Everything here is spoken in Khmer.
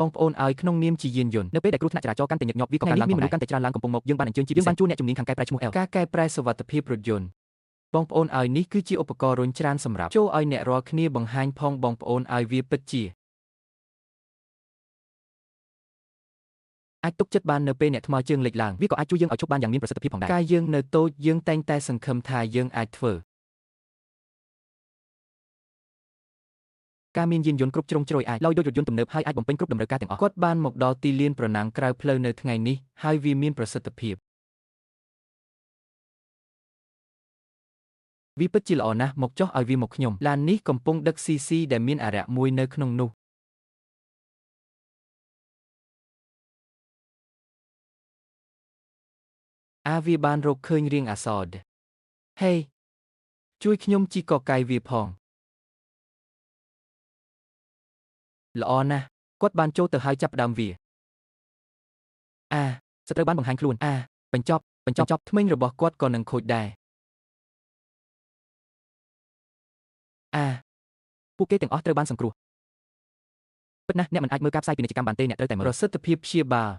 បងប្អូនឲ្យក្នុងនាមជាយានយន្ត នៅពេលដែលគ្រោះថ្នាក់ចរាចរណ៍កាន់តែញឹកញាប់វាក៏ ថ្ងៃ កើនឡើង នេះមាន ផងដែរ មនុស្សកាន់តែច្រើនឡើងកំពុងមកយើងបានអញ្ជើញជា យើងបានជួលអ្នកជំនាញខាងកែប្រែឈ្មោះ L ការកែប្រែសុវត្ថិភាពរថយន្តបងប្អូនឲ្យនេះគឺជាឧបករណ៍រុញច្រានសម្រាប់ចូលឲ្យអ្នករាល់គ្នាបង្ហាញផងបងប្អូនឲ្យវាពិតជាអាចទុកចិត្តបាននៅពេលអ្នកថ្មើរជើងលេចឡើង វាក៏អាចជួយយើងឲ្យឈប់បានយ៉ាងមានប្រសិទ្ធភាពផងដែរ កាលយើងនៅតូចយើងតែងតែសង្ឃឹមថាយើងអាចធ្វើការមានយានយន្តគ្រប់ជ្រុងជ្រោយអាច ឡើយដូចរថយន្តទំនើបហើយអាចបំពេញគ្រប់តម្រូវការទាំងអស់ គាត់បានមកដល់ទីលានប្រណាំងក្រៅផ្លូវនៅថ្ងៃនេះហើយវាមានប្រសិទ្ធភាពវាពិតជាល្អណាស់មកចុះឲ្យវាមកខ្ញុំឡាននេះកំពុងដឹកស៊ីស៊ីដែលមានអារក្សមួយនៅក្នុងនោះអាវាបានរកឃើញរាងអាសតហេជួយខ្ញុំជីកកៃវាផងល្អណាស់គាត់បានចូលទៅហើយចាប់ផ្ដើមវាអា សត្រូវបានបង្ហាញខ្លួន អាបញ្ចប់ បញ្ចប់ ធ្មេញរបស់គាត់ក៏នឹងខូចដែរអា ពួកគេទាំងអស់ត្រូវបានសង្គ្រោះពិតណាស់អ្នកមិនអាចមើលការផ្សាយពាណិជ្ជកម្មបានទេអ្នកត្រូវតែមើល ប្រសិទ្ធភាពព្យាបាល